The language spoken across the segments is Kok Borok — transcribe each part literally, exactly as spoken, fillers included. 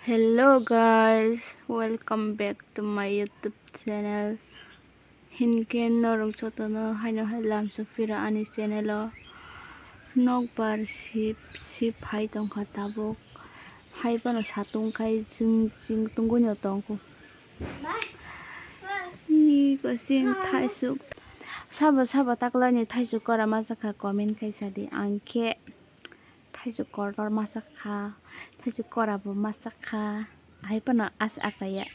Hello guys, welcome back to my YouTube channel. Hinkhe norok jotono haino hai lamsok phira ani channel o. Nokbar sip sip hai tongkha tabuk. Hai phano satung khai jing jing tungui no tongkho. Ni kwchwng thaisuk. Sabo sabo taklaini thaisuk kora ma jakha comment khai sadi. Ang khe thaisuk kotor ma jakha, thaisuk kora bo ma jakha. Hai phano as akaya.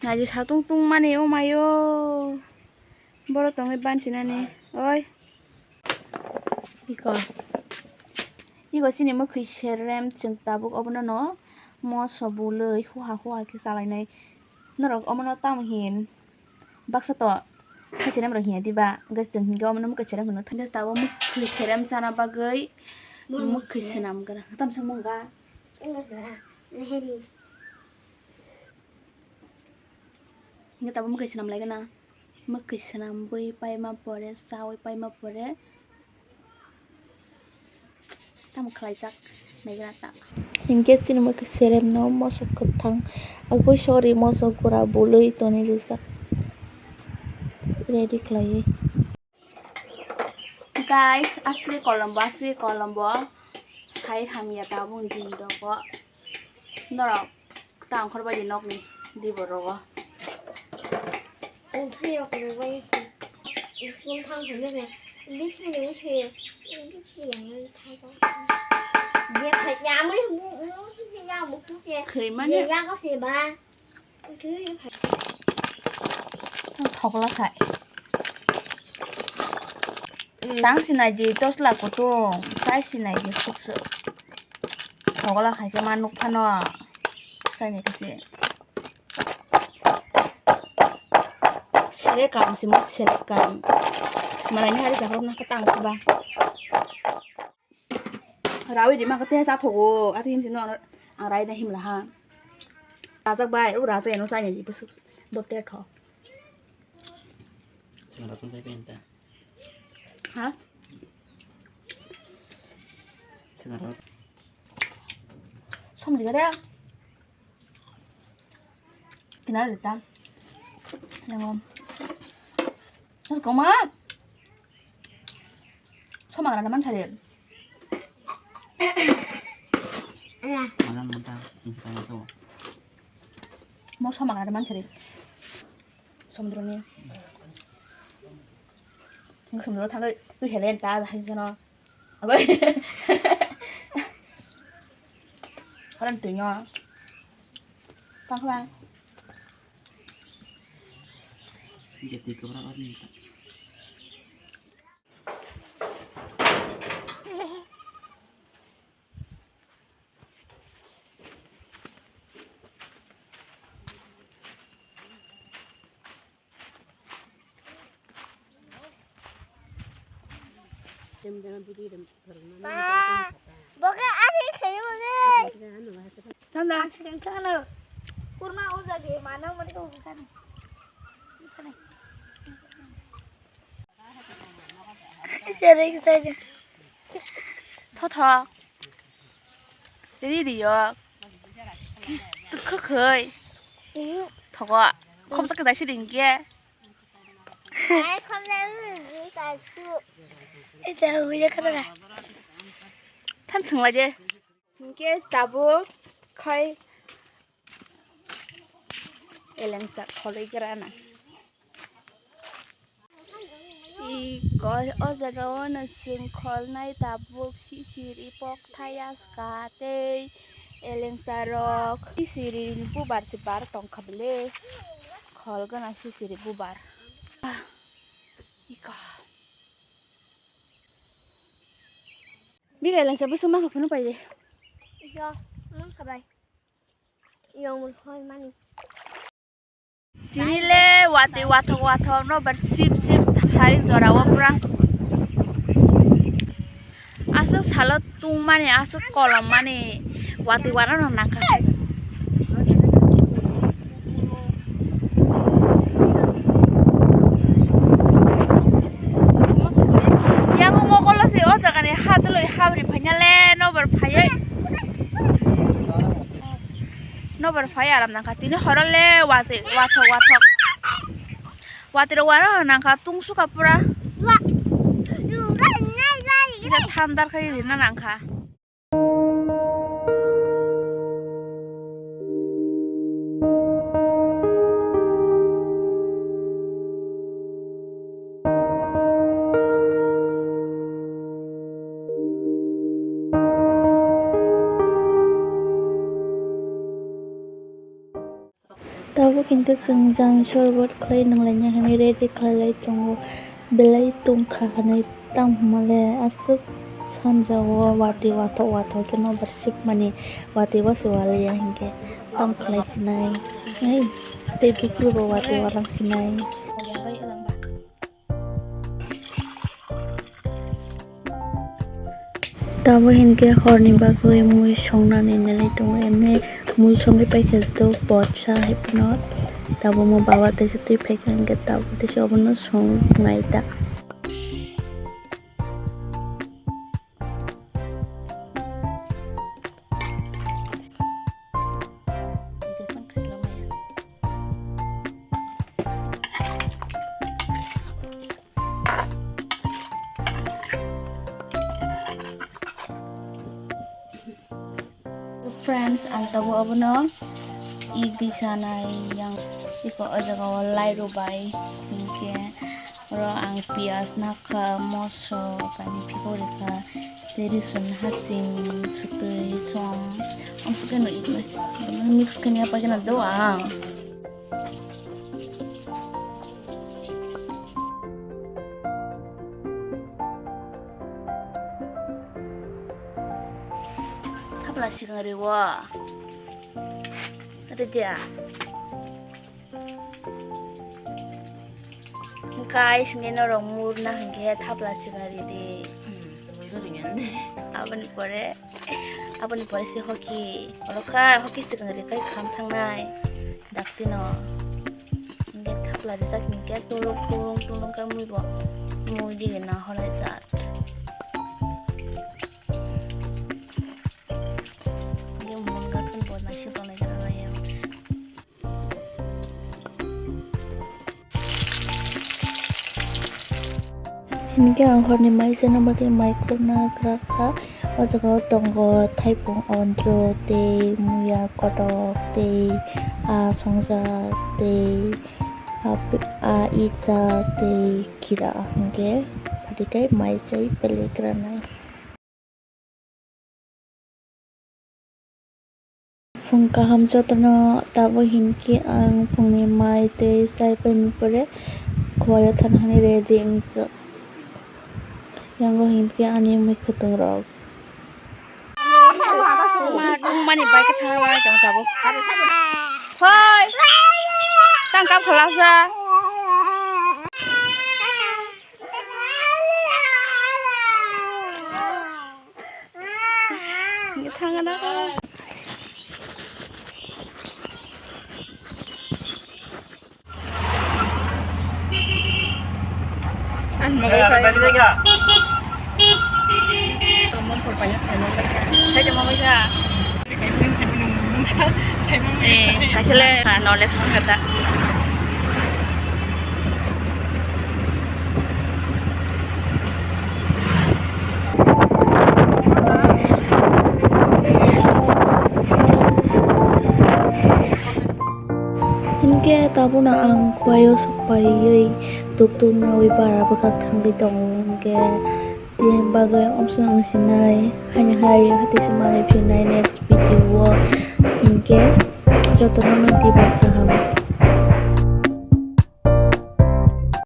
Naidi satung tungmani o mayo. Boro tongwi bansinani. Oi. Iko. Iko chini mwkhwi serem chwng tabuk obono no moso bului huha huha khe chalainai. Norok omono tamo hin baksa to hai serem rok hiya diba? Hwnkhe chwng hinkhe omono mwkhwi serem hino. Thangkhe tabuk mwkhwi serem chana bagwi mwkhwi swnam gra. Tamsa mungga. Hwnkhe tabuk mwkhwi swnam lai gana. Mwkhwi swnamwi paima pore, chawi paima pore, tamo khlaijak naigra ta. Hinkhe chini mwkhwi seremno moso kwthang, agwi sori moso gura bului toni rijak, ready khlaiwi. Guys, aswk kolombo, aswk kolombo sai hamya tabuk din dogo norok. Tangkhor bai di nokni di borogo. Ungthai rok rwbai se. School thang thang nokni. Bisi ni bisi. Bisi yang nang thai ko. Ye khai ya mo ni bu bu si ya bu bu se. Khri mane. Ye ya ko se ba. Ungthai ye khai. Thokla khai. Tang sinai di tosla kutung. Sai sinai di suksu. Thokla khai khe ma nuk phano. Sai ni kasi. Sele kam si mo sele kam. Malai ni hari jakrok na katang ba. Rawi di ma kate sa thogo. Ati him sino ang rai na him la ha. Rajak bai u rajak eno sai ni di busu. Bote tho. Sing rajak sai penta. Ha? Sing rajak. Som di kare. Kina rita. Nangom. Sos koma. Soma rana man sari. Malam mentah, instan so. Mo soma rana man sari. Somudroni. Nang somudro thangwi tu helen ta hai jano. Agoi. Horan tuingo. Tangkla. Jadi kebrak apa nih? Boke ani khayo boke. Thanda. Ang sing thangno. Kurma o jage mana mani ko bukan. Sering saja. Tho tho. Ri ri yo. Tukho khoi. Thogo. Khom sak dai si ding ge. Ai khom dai si ding ge. Ita huya khara. Than thang lai de. Hingke tabuk khai elengsa kholoi grana. Iko o jaga o no chwng kholnai tabuk sisiri pok thaya ska tei elengsa rok sisiri bubar se bar tongkha bele khol gana sisiri bubar. Iko. Bigai langsa busuma ha phunu pai de. Iyo, hmm, kabai. Iyo, mul khoi mani. Tini le wati wathok wathok no bar sip sip sarik jora o pura. Aswk salo tungmani, aswk kolommani, wati wana no nangkha. Yang mokolo si o jaga ni Habri phaina le nobar phaioi. Nobar phai aram nangkha tini horo le watwi wathok wathok. Watwi rok waro nangkha tungsukha pura. Kisa thandar khai rina nangkha. Tabuk hinkhe chwng jang sorbot khlai nanglaina hinwi ready khlailai tongo. Belai tongkha hinwi tamo hwnmale aswk sanjao watwi wathok wathok khe nobar sikmani watwi bo se waliya hinkhe tamo khlai sinai. Ei, tei bikru bo watwi walang sinai. Tabuk hinkhe horni bagwi mui songnani nai tongo, emni mui songwi paikha tok botsa hai phano. Tabuk omo baba teisa twi phaikha hinkhe tabuk teisa obono songnai ta. Friends, ang tabuk abono ig di sanai yang iko o jaga o lai rw bai hinkhe oro ang piyaj nakha, moso kainwi phikok rikha tei rwsong hasing swtwi som amsukhe no ig mix khe ya paikhe no do ang. Thapla sikang ri wo. Ada dia. Guys, nge norok murna hingke thapla sikang ri di. Aboni pore, aboni pore si hoki. Oro kha hoki sikang ri kai kham thangnai. Daktino. Hingke thapla rijak hingke tulung tulung tulung khe mui bo mui digena holaijak. Hingke mui gathun bo naising tongnai jora laiya. Hingke ang horni mai seno bade mai khurna kwrak kha. O jaga o tongo thaipung ondro tei muya kotok tei a songjak tei a, a ikjak tei kira hingke phatikhe mai chai pelegra nai. Phung kaham jotono tabuk hinkhe ang phungni mai tei chai paimani pore khuaio thana hinwi ready wngjak. Yango hinkhe ani mui kwtwng rok. Ma dungmani bai khe thangna bai tong tabuk. Hoi. Tang kap khalasa. Thangna. Ang magai tayo. Ang magai tayo. Saimon paisa. Eh, kaisa le, ah, knowledge mo kata. Hinkhe tabukno ang khuaio sokpaiwi tuk tuk naui bara bwkhak thangwi tongo, hinkhe tini bagwi omsong ang sinai, haini hai hati se manwi phinai next video o, hinkhe jotono.